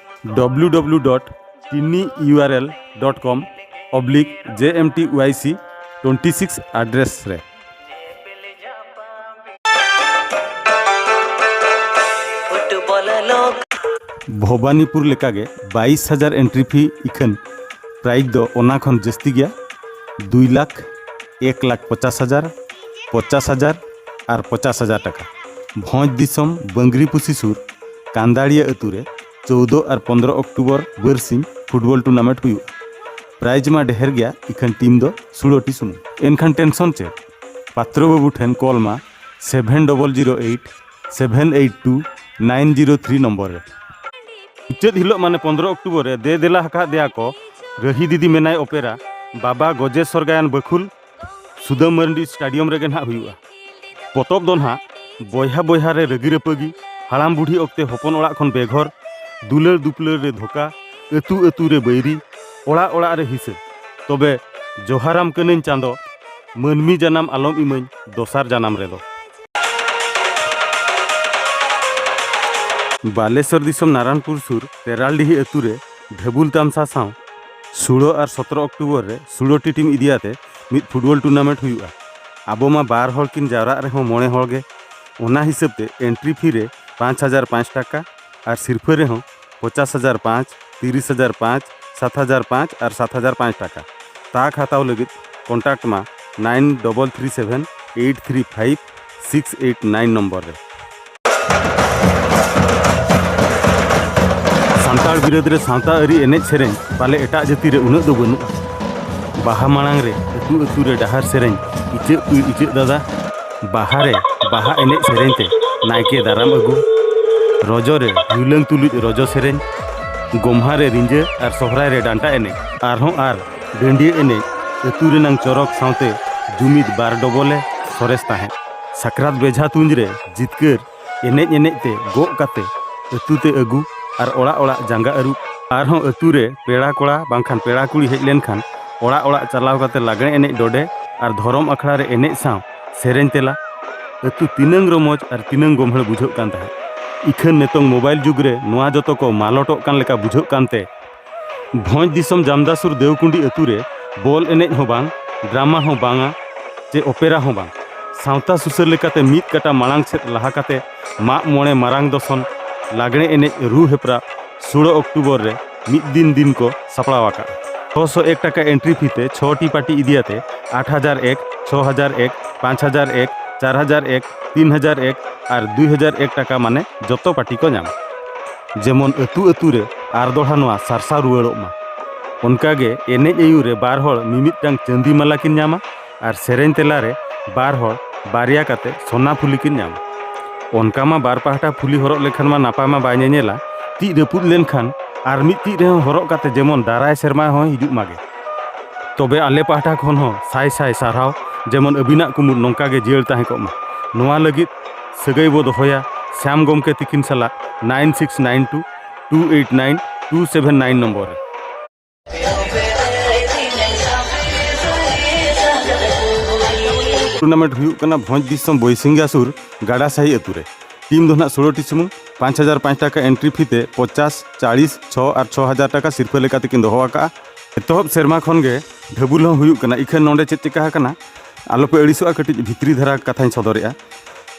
www dot tinyurl dot com oblique jmtyc twenty six address ᱨᱮ᱾ ᱵᱷᱚᱵᱟᱱᱤᱯᱩᱨ ᱞᱮᱠᱟᱜᱮ ᱵᱟᱭᱤᱥ ᱦᱟᱡᱟᱨ entry fee ᱤᱠᱷᱟᱹᱱ prize ᱫᱚ ᱚᱱᱟ ᱠᱷᱚᱱ ᱡᱟᱹᱥᱛᱤ ᱜᱮᱭᱟ, ᱫᱩᱭ ᱞᱟᱠᱷ, ᱮᱠ ᱞᱟᱠᱷ ᱯᱚᱪᱟᱥ ᱦᱟᱡᱟᱨ, ᱯᱚᱪᱟᱥ ᱦᱟᱡᱟᱨ ᱟᱨ ᱯᱚᱪᱟᱥ ᱦᱟᱡᱟᱨ ᱴᱟᱠᱟ᱾ ᱵᱷᱚᱸᱡᱽ ᱫᱤᱥᱚᱢ ᱵᱟᱝᱜᱽᱨᱤᱯᱩᱥᱤ ᱥᱩᱨ ᱠᱟᱱᱫᱟᱲᱤᱭᱟᱹ ᱟᱹᱛᱩ ᱨᱮ ᱪᱳᱣᱫᱚ ᱟᱨ ᱯᱚᱱᱫᱽᱨᱚ ᱚᱠᱴᱳᱵᱚᱨ ᱵᱟᱹᱨᱥᱤᱧ football tournament ᱦᱩᱭᱩᱜᱼᱟ᱾ prize ᱢᱟ ᱰᱷᱮᱨ ᱜᱮᱭᱟ, ᱤᱠᱷᱟᱹᱱ team ᱫᱚ ᱥᱩᱲᱟᱹᱴᱤ ᱥᱩᱢᱩᱝ᱾ ᱮᱱᱠᱷᱟᱱ tension ᱪᱮᱫ? ᱯᱟᱛᱨᱚ ᱵᱟᱹᱵᱩ ᱴᱷᱮᱱ call ᱢᱟ seven double zero eight seven eight two nine zero three number ᱨᱮ᱾ ᱢᱩᱪᱟᱹᱫ ᱦᱤᱞᱳᱜ ᱢᱟᱱᱮ ᱯᱚᱱᱫᱽᱨᱚ ᱚᱠᱴᱳᱵᱚᱨ ᱨᱮ ᱫᱮ ᱫᱮᱞᱟ ᱟᱠᱟᱫ ᱫᱮᱭᱟ ᱠᱚ ᱨᱟᱹᱦᱤ ᱫᱤᱫᱤ ᱢᱮᱱᱟᱭ ᱚᱯᱮᱨᱟ, ᱵᱟᱵᱟ ᱜᱚᱡᱮᱥᱚᱨ ᱜᱟᱭᱟᱱ ᱵᱟᱹᱠᱷᱩᱞ, ᱥᱩᱫᱟᱹᱢ ᱢᱟᱨᱱᱰᱤ ᱥᱴᱮᱰᱤᱭᱟᱢ ᱨᱮᱜᱮ ᱱᱟᱦᱟᱜ ᱦᱩᱭᱩᱜᱼᱟ᱾ ᱯᱚᱛᱚᱵ ᱫᱚ ᱱᱟᱦᱟᱜ ᱵᱚᱭᱦᱟ ᱵᱚᱭᱦᱟ ᱨᱮ ᱨᱟᱹᱜᱤ ᱨᱟᱹᱯᱟᱹᱜᱤ, ᱦᱟᱲᱟᱢ ᱵᱩᱰᱷᱤ ᱚᱠᱛᱮ ᱦᱚᱯᱚᱱ ᱚᱲᱟᱜ ᱠᱷᱚᱱ ᱵᱮᱜᱷᱚᱨ, ᱫᱩᱞᱟᱹᱲ ᱫᱩᱯᱞᱟᱹᱲ ᱨᱮ ᱫᱷᱳᱠᱟ, ᱟᱹᱛᱩ ᱟᱹᱛᱩ ᱨᱮ ᱵᱟᱹᱭᱨᱤ, ᱚᱲᱟᱜ ᱚᱲᱟᱜ ᱨᱮ ᱦᱤᱥᱟᱹ᱾ ᱛᱚᱵᱮ ᱡᱚᱦᱟᱨᱟᱢ ᱠᱟᱹᱱᱟᱹᱧ ᱪᱟᱸᱫᱚ, ᱢᱟᱹᱱᱢᱤ ᱡᱟᱱᱟᱢ ᱟᱞᱚᱢ ᱤᱢᱟᱹᱧ ᱫᱚᱥᱟᱨ ᱡᱟᱱᱟᱢ ᱨᱮᱫᱚ᱾ ᱵᱟᱞᱮᱥᱚᱨ ᱫᱤᱥᱚᱢ ᱱᱟᱨᱟᱱᱯᱩᱨ ᱥᱩᱨ ᱛᱮᱨᱟᱞᱰᱤᱦᱤ ᱟᱹᱛᱩ ᱨᱮ ᱰᱷᱟᱹᱵᱩᱞ ᱛᱟᱢᱥᱟ ᱥᱟᱶ ᱥᱩᱲᱟᱹ ᱟᱨ ᱥᱚᱛᱨᱚ ᱚᱠᱴᱳᱵᱚᱨ ᱨᱮ ᱥᱩᱲᱟᱹ ᱴᱤᱴᱤᱢ ᱤᱫᱤᱭᱟᱛᱮ ᱢᱤᱫ ᱯᱷᱩᱴᱵᱚᱞ ᱴᱩᱨᱱᱟᱢᱮᱱᱴ ᱦᱩᱭᱩᱜᱼᱟ᱾ ᱟᱵᱚ ᱢᱟ ᱵᱟᱨ ᱦᱚᱲ ᱠᱤᱱ ᱡᱟᱣᱨᱟᱜ ᱨᱮᱦᱚᱸ ᱢᱚᱬᱮ ᱦᱚᱲ ᱜᱮ᱾ ᱚᱱᱟ ᱦᱤᱥᱟᱹᱵ ᱛᱮ ᱮᱱᱴᱨᱤ ᱯᱷᱤ ᱨᱮ ᱯᱟᱸᱪ ᱦᱟᱡᱟᱨ ᱯᱟᱸᱪ ᱴᱟᱠᱟ ᱟᱨ ᱥᱤᱨᱯᱷᱟᱹ ᱨᱮᱦᱚᱸ ᱯᱚᱧᱪᱟᱥ ᱦᱟᱡᱟᱨ ᱯᱟᱸᱪ, ᱛᱤᱨᱤᱥ ᱦᱟᱡᱟᱨ ᱯᱟᱸᱪ, ᱥᱟᱛ ᱦᱟᱡᱟᱨ ᱯᱟᱸᱪ ᱟᱨ ᱥᱟᱛ ᱦᱟᱡᱟᱨ ᱯᱟᱸᱪ ᱴᱟᱠᱟ᱾ ᱛᱟᱠ ᱦᱟᱛᱟᱣ ᱞᱟᱹᱜᱤᱫ ᱠᱚᱱᱴᱟᱠᱴ ᱢᱟ nine double three seven eight three five six eight nine number ᱨᱮ᱾ ᱥᱟᱱᱛᱟᱲ ᱵᱤᱨᱟᱹᱫ ᱨᱮ ᱥᱟᱶᱛᱟ ᱟᱹᱨᱤ ᱮᱱᱮᱡ ᱥᱮᱨᱮᱧ ᱯᱟᱞᱮ ᱮᱴᱟᱜ ᱡᱟᱹᱛᱤ ᱨᱮ ᱩᱱᱟᱹᱜ ᱫᱚ ᱵᱟᱹᱱᱩᱜᱼᱟ᱾ ᱵᱟᱦᱟ ᱢᱟᱲᱟᱝ ᱨᱮ ᱟᱹᱛᱩ ᱟᱹᱛᱩ ᱨᱮ ᱰᱟᱦᱟᱨ ᱥᱮᱨᱮᱧ, ᱤᱪᱟᱹᱜ ᱠᱩᱲᱤ ᱤᱪᱟᱹᱜ ᱫᱟᱫᱟ, ᱵᱟᱦᱟ ᱨᱮ ᱵᱟᱦᱟ ᱮᱱᱮᱡ ᱥᱮᱨᱮᱧ ᱛᱮ ᱱᱟᱭᱠᱮ ᱫᱟᱨᱟᱢ ᱟᱹᱜᱩ, ᱨᱚᱡᱚ ᱨᱮ ᱨᱤᱣᱞᱟᱹᱝ ᱛᱩᱞᱩᱡ ᱨᱚᱡᱚ ᱥᱮᱨᱮᱧ, ᱜᱚᱢᱦᱟ ᱨᱮ ᱨᱤᱸᱡᱟᱹ ᱟᱨ ᱥᱚᱦᱨᱟᱭ ᱨᱮ ᱰᱟᱱᱴᱟ ᱮᱱᱮᱡ, ᱟᱨᱦᱚᱸ ᱟᱨ ᱰᱟᱹᱰᱤᱭᱟᱹ ᱮᱱᱮᱡ ᱟᱹᱛᱩ ᱨᱮᱱᱟᱝ ᱪᱚᱨᱚᱠ ᱥᱟᱶᱛᱮ ᱡᱩᱢᱤᱫ ᱵᱟᱨ ᱰᱚᱵᱚᱞᱮ ᱥᱚᱨᱮᱥ ᱛᱟᱦᱮᱸᱫ᱾ ᱥᱟᱠᱨᱟᱛ ᱵᱮᱡᱷᱟ ᱛᱩᱧ ᱨᱮ ᱡᱤᱛᱠᱟᱹᱨ ᱮᱱᱮᱡ ᱮᱱᱮᱡ ᱛᱮ ᱜᱚᱜ ᱠᱟᱛᱮ ᱟᱹᱛᱩ ᱛᱮ ᱟᱹᱜᱩ ᱟᱨ ᱚᱲᱟᱜ ᱚᱲᱟᱜ ᱡᱟᱸᱜᱟ ᱟᱹᱨᱩᱵ᱾ ᱟᱨᱦᱚᱸ ᱟᱹᱛᱩ ᱨᱮ ᱯᱮᱲᱟ ᱠᱚᱲᱟ ᱵᱟᱝᱠᱷᱟᱱ ᱯᱮᱲᱟ ᱠᱩᱲᱤ ᱦᱮᱡ ᱞᱮᱱᱠᱷᱟᱱ ᱚᱲᱟᱜ ᱚᱲᱟᱜ ᱪᱟᱞᱟᱣ ᱠᱟᱛᱮ ᱞᱟᱜᱽᱬᱮ ᱮᱱᱮᱡ ᱰᱚᱰᱮ ᱟᱨ ᱫᱷᱚᱨᱚᱢ ᱟᱠᱷᱲᱟ ᱨᱮ ᱮᱱᱮᱡ ᱥᱟᱶ ᱥᱮᱨᱮᱧ ᱛᱮᱞᱟ᱾ ᱟᱹᱛᱩ ᱛᱤᱱᱟᱹᱝ ᱨᱚᱢᱚᱡᱽ ᱟᱨ ᱛᱤᱱᱟᱹᱝ ᱜᱚᱢᱦᱮᱲ ᱵᱩᱡᱷᱟᱹᱜ ᱠᱟᱱ ᱛᱟᱦᱮᱸᱫ᱾ ᱤᱠᱷᱟᱹᱱ ᱱᱤᱛᱚᱝ ᱢᱳᱵᱟᱭᱤᱞ ᱡᱩᱜᱽ ᱨᱮ ᱱᱚᱣᱟ ᱡᱚᱛᱚ ᱠᱚ ᱢᱟᱞᱚᱴᱚᱜ ᱠᱟᱱ ᱞᱮᱠᱟ ᱵᱩᱡᱷᱟᱹᱜ ᱠᱟᱱᱛᱮ ᱵᱷᱚᱸᱡᱽ ᱫᱤᱥᱚᱢ ᱡᱟᱢᱫᱟᱥᱩᱨ ᱫᱮᱣᱠᱩᱸᱰᱤ ᱟᱹᱛᱩ ᱨᱮ ᱵᱚᱞ ᱮᱱᱮᱡ ᱦᱚᱸ ᱵᱟᱝ, ᱰᱨᱟᱢᱟ ᱦᱚᱸ ᱵᱟᱝᱟ, ᱪᱮ ᱚᱯᱮᱨᱟ ᱦᱚᱸ ᱵᱟᱝ᱾ ᱥᱟᱶᱛᱟ ᱥᱩᱥᱟᱹᱨ ᱞᱮᱠᱟᱛᱮ ᱢᱤᱫ ᱠᱟᱴᱟ ᱢᱟᱲᱟᱝ ᱥᱮᱫ ᱞᱟᱦᱟ ᱠᱟᱛᱮ ᱢᱟᱜ ᱢᱚᱬᱮ ᱢᱟᱨᱟᱝ ᱫᱚᱥᱚᱱ, ᱞᱟᱜᱽᱬᱮ ᱮᱱᱮᱡ ᱨᱩ ᱦᱮᱯᱨᱟᱣ ᱥᱳᱲᱚ ᱚᱠᱴᱳᱵᱚᱨ ᱨᱮ ᱢᱤᱫ ᱫᱤᱱ ᱫᱤᱱ ᱠᱚ ᱥᱟᱯᱲᱟᱣ ᱟᱠᱟᱫᱼᱟ᱾ ᱪᱷᱚᱥᱚ ᱮᱠ ᱴᱟᱠᱟ ᱮᱱᱴᱨᱤ ᱯᱷᱤ ᱛᱮ ᱪᱷᱚ ᱴᱤ ᱯᱟᱨᱴᱤ ᱤᱫᱤᱭᱟᱛᱮ ᱟᱴ ᱦᱟᱡᱟᱨ ᱮᱠ, ᱪᱷᱚ ᱦᱟᱡᱟᱨ ᱮᱠ, ᱯᱟᱸᱪ ᱦᱟᱡᱟᱨ ᱮᱠ, ᱪᱟᱨ ᱦᱟᱡᱟᱨ ᱮᱠ, ᱛᱤᱱ ᱦᱟᱡᱟᱨ ᱮᱠ ᱟᱨ ᱫᱩᱭ ᱦᱟᱡᱟᱨ ᱮᱠ ᱴᱟᱠᱟ ᱢᱟᱱᱮ ᱡᱚᱛᱚ ᱯᱟᱨᱴᱤ ᱠᱚ ᱧᱟᱢᱟ᱾ ᱡᱮᱢᱚᱱ ᱟᱹᱛᱩ ᱟᱹᱛᱩ ᱨᱮ ᱟᱨ ᱫᱚᱲᱦᱟ ᱱᱚᱣᱟ ᱥᱟᱨᱥᱟᱣ ᱨᱩᱣᱟᱹᱲᱚᱜ ᱢᱟ᱾ ᱚᱱᱠᱟᱜᱮ ᱮᱱᱮᱡ ᱟᱹᱭᱩᱨ ᱨᱮ ᱵᱟᱨ ᱦᱚᱲ ᱢᱤᱢᱤᱫᱴᱟᱝ ᱪᱟᱹᱱᱫᱤ ᱢᱟᱞᱟ ᱠᱤᱱ ᱧᱟᱢᱟ ᱟᱨ ᱥᱮᱨᱮᱧ ᱛᱮᱞᱟ ᱨᱮ ᱵᱟᱨ ᱦᱚᱲ ᱵᱟᱨᱭᱟ ᱠᱟᱛᱮ ᱥᱚᱱᱟ ᱯᱷᱩᱞᱤ ᱠᱤᱱ ᱧᱟᱢᱟ᱾ ᱚᱱᱠᱟ ᱢᱟ ᱵᱟᱨ ᱯᱟᱦᱴᱟ ᱯᱷᱩᱞᱤ ᱦᱚᱨᱚᱜ ᱞᱮᱠᱷᱟᱱ ᱢᱟ ᱱᱟᱯᱟᱭ ᱢᱟ ᱵᱟᱭ ᱧᱮᱧᱮᱞᱟ᱾ ᱛᱤ ᱨᱟᱹᱯᱩᱫ ᱞᱮᱱᱠᱷᱟᱱ ᱟᱨ ᱢᱤᱫ ᱛᱤ ᱨᱮᱦᱚᱸ ᱦᱚᱨᱚᱜ ᱠᱟᱛᱮ ᱡᱮᱢᱚᱱ ᱫᱟᱨᱟᱭ ᱥᱮᱨᱢᱟ ᱦᱚᱸᱭ ᱦᱤᱡᱩᱜ ᱢᱟᱜᱮ᱾ ᱛᱚᱵᱮ ᱟᱞᱮ ᱯᱟᱦᱴᱟ ᱠᱷᱚᱱ ᱦᱚᱸ ᱥᱟᱭ ᱥᱟᱭ ᱥᱟᱨᱦᱟᱣ, ᱡᱮᱢᱚᱱ ᱟᱹᱵᱤᱱᱟᱜ ᱠᱩᱢᱩᱴ ᱱᱚᱝᱠᱟ ᱜᱮ ᱡᱤᱭᱟᱹᱲ ᱛᱟᱦᱮᱸ ᱠᱚᱜ ᱢᱟ᱾ ᱱᱚᱣᱟ ᱞᱟᱹᱜᱤᱫ ᱥᱟᱹᱜᱟᱹᱭ ᱵᱚ ᱫᱚᱦᱚᱭᱟ ᱥᱭᱟᱢ ᱜᱚᱢᱠᱮ ᱛᱤᱠᱤᱱ ᱥᱟᱞᱟᱜ nine six nine two two eight nine two seven nine number ᱨᱮ᱾ ᱴᱩᱨᱱᱟᱢᱮᱱᱴ ᱦᱩᱭᱩᱜ ᱠᱟᱱᱟ ᱵᱷᱚᱸᱡᱽ ᱫᱤᱥᱚᱢ ᱵᱳᱭᱥᱤᱝᱜᱟ ᱥᱩᱨ ᱜᱟᱰᱟ ᱥᱟᱹᱦᱤ ᱟᱹᱛᱩ ᱨᱮ᱾ ᱴᱤᱢ ᱫᱚ ᱱᱟᱜ ᱥᱳᱞᱳ ᱴᱤ ᱥᱩᱢᱩᱝ᱾ ᱯᱟᱸᱪ ᱦᱟᱡᱟᱨ ᱯᱟᱸᱪ ᱴᱟᱠᱟ ᱮᱱᱴᱨᱤ ᱯᱷᱤ ᱛᱮ ᱯᱚᱪᱟᱥ, ᱪᱟᱞᱤᱥ, ᱪᱷᱚ ᱟᱨ ᱪᱷᱚ ᱦᱟᱡᱟᱨ ᱴᱟᱠᱟ ᱥᱤᱨᱯᱷᱟᱹ ᱞᱮᱠᱟ ᱛᱮᱠᱤᱱ ᱫᱚᱦᱚ ᱟᱠᱟᱫᱼᱟ᱾ ᱮᱛᱚᱦᱚᱵ ᱥᱮᱨᱢᱟ ᱠᱷᱚᱱ ᱜᱮ ᱰᱷᱟᱹᱵᱩᱞ ᱦᱚᱸ ᱦᱩᱭᱩᱜ ᱠᱟᱱᱟ᱾ ᱤᱠᱷᱟᱹᱱ ᱱᱚᱰᱮ ᱪᱮᱫ ᱪᱮᱠᱟ ᱟᱠᱟᱱᱟ, ᱟᱞᱚᱯᱮ ᱟᱹᱲᱤᱥᱚᱜᱼᱟ, ᱠᱟᱹᱴᱤᱡ ᱵᱷᱤᱛᱨᱤ ᱫᱷᱟᱨᱟ ᱠᱟᱛᱷᱟᱧ ᱥᱚᱫᱚᱨᱮᱜᱼᱟ᱾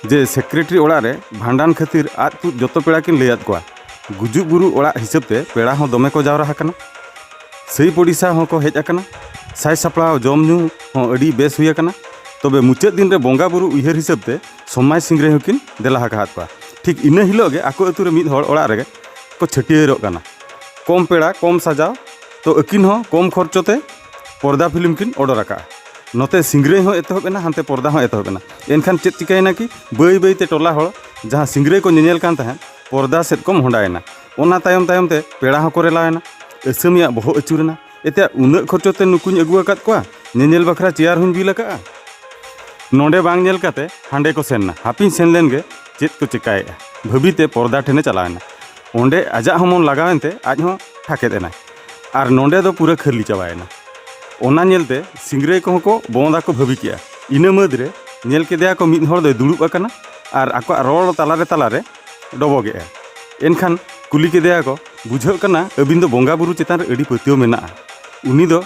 ᱡᱮ ᱥᱮᱠᱨᱮᱴᱟᱨᱤ ᱚᱲᱟᱜ ᱨᱮ ᱵᱷᱟᱸᱰᱟᱱ ᱠᱷᱟᱹᱛᱤᱨ ᱟᱫ ᱛᱩᱫ ᱡᱚᱛᱚ ᱯᱮᱲᱟ ᱠᱤᱱ ᱞᱟᱹᱭᱟᱫ ᱠᱚᱣᱟ᱾ ᱜᱩᱡᱩᱜ ᱵᱩᱨᱩ ᱚᱲᱟᱜ ᱦᱤᱥᱟᱹᱵ ᱛᱮ ᱯᱮᱲᱟ ᱦᱚᱸ ᱫᱚᱢᱮ ᱠᱚ ᱡᱟᱣᱨᱟ ᱟᱠᱟᱱᱟ᱾ ᱥᱟᱹᱭ ᱯᱚᱰᱤᱥᱟ ᱦᱚᱸᱠᱚ ᱦᱮᱡ ᱟᱠᱟᱱᱟ᱾ ᱥᱟᱭ ᱥᱟᱯᱲᱟᱣ ᱡᱚᱢ ᱧᱩ ᱦᱚᱸ ᱟᱹᱰᱤ ᱵᱮᱥ ᱦᱩᱭ ᱟᱠᱟᱱᱟ᱾ ᱛᱚᱵᱮ ᱢᱩᱪᱟᱹᱫ ᱫᱤᱱ ᱨᱮ ᱵᱚᱸᱜᱟ ᱵᱩᱨᱩ ᱩᱭᱦᱟᱹᱨ ᱦᱤᱥᱟᱹᱵ ᱛᱮ ᱥᱚᱢᱟᱡᱽ ᱥᱤᱝᱨᱟᱹᱭ ᱦᱚᱸᱠᱤᱱ ᱫᱮᱞᱟ ᱟᱠᱟᱫ ᱠᱚᱣᱟ᱾ ᱴᱷᱤᱠ ᱤᱱᱟᱹ ᱦᱤᱞᱳᱜ ᱜᱮ ᱟᱠᱚ ᱟᱹᱛᱩ ᱨᱮ ᱢᱤᱫ ᱦᱚᱲ ᱚᱲᱟᱜ ᱨᱮᱜᱮ ᱠᱚ ᱪᱷᱟᱹᱴᱭᱟᱹᱨᱚᱜ ᱠᱟᱱᱟ᱾ ᱠᱚᱢ ᱯᱮᱲᱟ, ᱠᱚᱢ ᱥᱟᱡᱟᱣ, ᱛᱚ ᱟᱹᱠᱤᱱ ᱦᱚᱸ ᱠᱚᱢ ᱠᱷᱚᱨᱪᱚ ᱛᱮ ᱯᱚᱨᱫᱟ ᱯᱷᱤᱞᱢ ᱠᱤᱱ ᱚᱰᱚᱨ ᱟᱠᱟᱫᱼᱟ᱾ ᱱᱚᱛᱮ ᱥᱤᱝᱨᱟᱹᱭ ᱦᱚᱸ ᱮᱛᱚᱦᱚᱵ ᱮᱱᱟ, ᱦᱟᱱᱛᱮ ᱯᱚᱨᱫᱟ ᱦᱚᱸ ᱮᱛᱚᱦᱚᱵ ᱮᱱᱟ᱾ ᱮᱱᱠᱷᱟᱱ ᱪᱮᱫ ᱪᱤᱠᱟᱹᱭᱮᱱᱟ ᱠᱤ, ᱵᱟᱹᱭ ᱵᱟᱹᱭ ᱛᱮ ᱴᱚᱞᱟ ᱦᱚᱲ ᱡᱟᱦᱟᱸ ᱥᱤᱝᱨᱟᱹᱭ ᱠᱚ ᱧᱮᱧᱮᱞ ᱠᱟᱱ ᱛᱟᱦᱮᱸᱫ, ᱯᱚᱨᱫᱟ ᱥᱮᱫ ᱠᱚ ᱢᱚᱦᱰᱟᱭᱮᱱᱟ᱾ ᱚᱱᱟ ᱛᱟᱭᱚᱢ ᱛᱟᱭᱚᱢ ᱛᱮ ᱯᱮᱲᱟ ᱦᱚᱸᱠᱚ ᱨᱮᱞᱟᱣᱮᱱᱟ᱾ ᱟᱹᱥᱟᱹᱢᱤᱭᱟᱜ ᱵᱚᱦᱚᱜ ᱟᱹᱪᱩᱨᱮᱱᱟ᱾ ᱮᱛᱮᱭᱟ, ᱩᱱᱟᱹᱜ ᱠᱷᱚᱨᱪᱚ ᱛᱮ ᱱᱩᱠᱩᱧ ᱟᱹᱜᱩ ᱟᱠᱟᱫ ᱠᱚᱣᱟ, ᱧᱮᱧᱮᱞ ᱵᱟᱠᱷᱨᱟ ᱪᱮᱭᱟᱨ ᱦᱚᱸᱧ ᱵᱤᱞ ᱟᱠᱟᱫᱼᱟ᱾ ᱱᱚᱰᱮ ᱵᱟᱝ ᱧᱮᱞ ᱠᱟᱛᱮ ᱦᱟᱸᱰᱮ ᱠᱚ ᱥᱮᱱ ᱮᱱᱟ᱾ ᱦᱟᱯᱤᱧ ᱥᱮᱱ ᱞᱮᱱ ᱜᱮ ᱪᱮᱫ ᱠᱚ ᱪᱮᱠᱟᱭᱮᱫᱼᱟ ᱵᱷᱟᱹᱵᱤ ᱛᱮ ᱯᱚᱨᱫᱟ ᱴᱷᱮᱱᱮ ᱪᱟᱞᱟᱣᱮᱱᱟ᱾ ᱚᱸᱰᱮ ᱟᱡᱟᱜ ᱦᱚᱸ ᱢᱚᱱ ᱞᱟᱜᱟᱣᱮᱱ ᱛᱮ ᱟᱡ ᱦᱚᱸ ᱴᱷᱟᱠᱮᱫ ᱮᱱᱟᱭ᱾ ᱟᱨ ᱱᱚᱰᱮ ᱫᱚ ᱯᱩᱨᱟᱹ ᱠᱷᱟᱹᱞᱤ ᱪᱟᱵᱟᱭᱮᱱᱟ᱾ ᱚᱱᱟ ᱧᱮᱞᱛᱮ ᱥᱤᱝᱨᱟᱹᱭ ᱠᱚᱦᱚᱸ ᱠᱚ ᱵᱚᱸᱫ ᱟᱠᱚ ᱵᱷᱟᱹᱵᱤ ᱠᱮᱜᱼᱟ᱾ ᱤᱱᱟᱹ ᱢᱟᱹᱫᱽ ᱨᱮ ᱧᱮᱞ ᱠᱮᱫᱮᱭᱟ ᱠᱚ ᱢᱤᱫ ᱦᱚᱲ ᱫᱚᱭ ᱫᱩᱲᱩᱵ ᱟᱠᱟᱱᱟ ᱟᱨ ᱟᱠᱚᱣᱟᱜ ᱨᱚᱲ ᱛᱟᱞᱟᱨᱮ ᱛᱟᱞᱟᱨᱮ ᱰᱚᱵᱚᱜᱮᱜᱼᱟ᱾ ᱮᱱᱠᱷᱟᱱ ᱠᱩᱞᱤ ᱠᱮᱫᱮᱭᱟ ᱠᱚ, "ᱵᱩᱡᱷᱟᱹᱜ ᱠᱟᱱᱟ ᱟᱹᱵᱤᱱ ᱫᱚ ᱵᱚᱸᱜᱟ ᱵᱩᱨᱩ ᱪᱮᱛᱟᱱ ᱨᱮ ᱟᱹᱰᱤ ᱯᱟᱹᱛᱭᱟᱹᱣ ᱢᱮᱱᱟᱜᱼᱟ?" ᱩᱱᱤ ᱫᱚ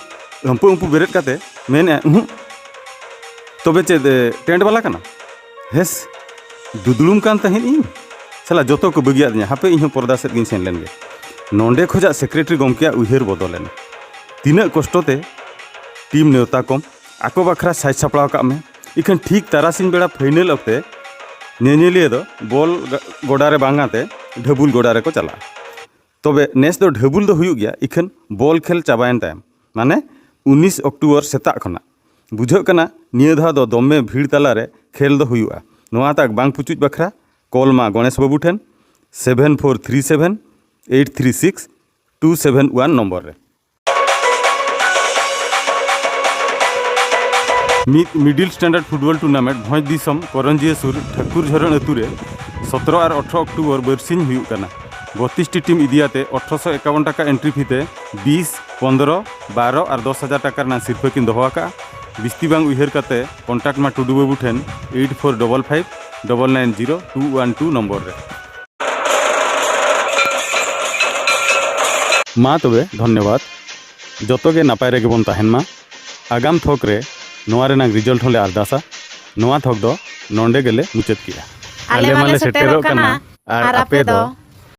ᱟᱹᱢᱯᱟᱹ ᱟᱹᱢᱯᱩ ᱵᱮᱨᱮᱫ ᱠᱟᱛᱮ ᱢᱮᱱᱮᱜᱼᱟ, "ᱩᱦᱩᱸᱜ᱾ ᱛᱚᱵᱮ ᱪᱮᱫ, ᱮ, ᱴᱮᱱᱴ ᱵᱟᱞᱟ ᱠᱟᱱᱟ?" ᱦᱮᱥ, ᱫᱩᱫᱩᱲᱩᱢ ᱠᱟᱱ ᱛᱟᱦᱮᱸᱫ ᱤᱧ᱾ ᱥᱟᱞᱟ ᱡᱚᱛᱚ ᱠᱚ ᱵᱟᱹᱜᱤᱭᱟᱫ ᱫᱤᱧᱟ, ᱦᱟᱯᱮ ᱤᱧ ᱦᱚᱸ ᱯᱚᱨᱫᱟ ᱥᱮᱫ ᱜᱤᱧ ᱥᱮᱱ ᱞᱮᱱ ᱜᱮ᱾ ᱱᱚᱸᱰᱮ ᱠᱷᱚᱡᱟᱜ ᱥᱮᱠᱨᱮᱴᱟᱨᱤ ᱜᱚᱢᱠᱮᱭᱟᱜ ᱩᱭᱦᱟᱹᱨ ᱵᱚᱫᱚᱞ ᱮᱱᱟ᱾ ᱛᱤᱱᱟᱹᱜ ᱠᱚᱥᱴᱚ ᱛᱮ ᱴᱤᱢ ᱱᱮᱣᱛᱟ ᱠᱚᱢ, ᱟᱠᱚ ᱵᱟᱠᱷᱨᱟ ᱥᱟᱡᱽ ᱥᱟᱯᱲᱟᱣ ᱠᱟᱜ ᱢᱮ᱾ ᱤᱠᱷᱟᱹᱱ ᱴᱷᱤᱠ ᱛᱟᱨᱟᱥᱤᱧ ᱵᱮᱲᱟ ᱯᱷᱟᱭᱱᱮᱞ ᱚᱠᱛᱮ ᱧᱮᱧᱮᱞᱤᱭᱟᱹ ᱫᱚ ᱵᱚᱞ ᱜᱟ-, ᱜᱚᱰᱟ ᱨᱮ ᱵᱟᱝ ᱠᱟᱛᱮ ᱰᱷᱟᱹᱵᱩᱞ ᱜᱚᱰᱟ ᱨᱮᱠᱚ ᱪᱟᱞᱟᱜᱼᱟ᱾ ᱛᱚᱵᱮ ᱱᱮᱥ ᱫᱚ ᱰᱷᱟᱹᱵᱩᱞ ᱫᱚ ᱦᱩᱭᱩᱜ ᱜᱮᱭᱟ, ᱤᱠᱷᱟᱹᱱ ᱵᱚᱞ ᱠᱷᱮᱞ ᱪᱟᱵᱟᱭᱮᱱ ᱛᱟᱭᱚᱢ, ᱢᱟᱱᱮ ᱩᱱᱤᱥ ᱚᱠᱴᱳᱵᱚᱨ ᱥᱮᱛᱟᱜ ᱠᱷᱚᱱᱟᱜ᱾ ᱵᱩᱡᱷᱟᱹᱜ ᱠᱟᱱᱟ ᱱᱤᱭᱟᱹ ᱫᱷᱟᱣ ᱫᱚ ᱫᱚᱢᱮ ᱵᱷᱤᱲ ᱛᱟᱞᱟᱨᱮ ᱠᱷᱮᱞ ᱫᱚ ᱦᱩᱭᱩᱜᱼᱟ᱾ ᱱᱚᱣᱟ ᱛᱟᱠ ᱵᱟᱝ ᱯᱩᱪᱩᱡ ᱵᱟᱠᱷᱨᱟ ᱠᱚᱞ ᱢᱟ ᱜᱚᱬᱮᱥ ᱵᱟᱹᱵᱩ ᱴᱷᱮᱱ, seven four three seven eight three six two seven one number ᱨᱮ᱾ ᱢᱤᱫ ᱢᱤᱰᱤᱞ ᱥᱴᱮᱱᱰᱟᱨᱰ ᱯᱷᱩᱴᱵᱚᱞ ᱴᱩᱨᱱᱟᱢᱮᱱᱴ ᱵᱷᱚᱸᱡᱽ ᱫᱤᱥᱚᱢ ᱠᱚᱨᱚᱧᱡᱤᱭᱟᱹ ᱥᱩᱨ ᱴᱷᱟᱹᱠᱩᱨ ᱡᱷᱚᱨᱚᱱ ᱟᱹᱛᱩ ᱨᱮ ᱥᱚᱛᱨᱚ ᱟᱨ ᱟᱴᱷᱨᱚ ᱚᱠᱴᱳᱵᱚᱨ ᱵᱟᱹᱨᱥᱤᱧ ᱦᱩᱭᱩᱜ ᱠᱟᱱᱟ᱾ ᱵᱚᱛᱤᱥ ᱴᱤ ᱴᱤᱢ ᱤᱫᱤᱭᱟᱛᱮ ᱟᱴᱷᱨᱚᱥᱚ ᱮᱠᱟᱣᱚᱱ ᱴᱟᱠᱟ ᱮᱱᱴᱨᱤ ᱯᱷᱤ ᱛᱮ ᱵᱤᱥ, ᱯᱚᱱᱫᱽᱨᱚ, ᱵᱟᱨᱚ ᱟᱨ ᱫᱚᱥ ᱦᱟᱡᱟᱨ ᱴᱟᱠᱟ ᱨᱮᱱᱟᱜ ᱥᱤᱨᱯᱷᱟᱹ ᱠᱤᱱ ᱫᱚᱦᱚ ᱟᱠᱟᱫᱼᱟ᱾ ᱵᱤᱥᱛᱤ ᱵᱟᱝ ᱩᱭᱦᱟᱹᱨ ᱠᱟᱛᱮ ᱠᱚᱱᱴᱟᱠᱴ ᱢᱟ ᱴᱩᱰᱩ ᱵᱟᱹᱵᱩ ᱴᱷᱮᱱ eight four five five nine nine zero two one two number ᱨᱮ᱾ ᱢᱟ ᱛᱚᱵᱮ, ᱫᱷᱚᱱᱭᱚᱵᱟᱫ᱾ ᱡᱚᱛᱚ ᱜᱮ ᱱᱟᱯᱟᱭ ᱨᱮᱜᱮ ᱵᱚᱱ ᱛᱟᱦᱮᱱ ᱢᱟ᱾ ᱟᱜᱟᱢ ᱛᱷᱚᱠ ᱨᱮ ᱱᱚᱣᱟ ᱨᱮᱱᱟᱜ ᱨᱤᱡᱟᱞᱴ ᱦᱚᱸᱞᱮ ᱟᱨᱫᱟᱥᱟ᱾ ᱱᱚᱣᱟ ᱛᱷᱚᱠ ᱫᱚ ᱱᱚᱰᱮ ᱜᱮᱞᱮ ᱢᱩᱪᱟᱹᱫ ᱠᱮᱜᱼᱟ᱾ ᱟᱞᱮ ᱢᱟᱞᱮ ᱥᱮᱴᱮᱨᱚᱜ ᱠᱟᱱᱟ, ᱟᱨ ᱟᱯᱮ ᱫᱚ?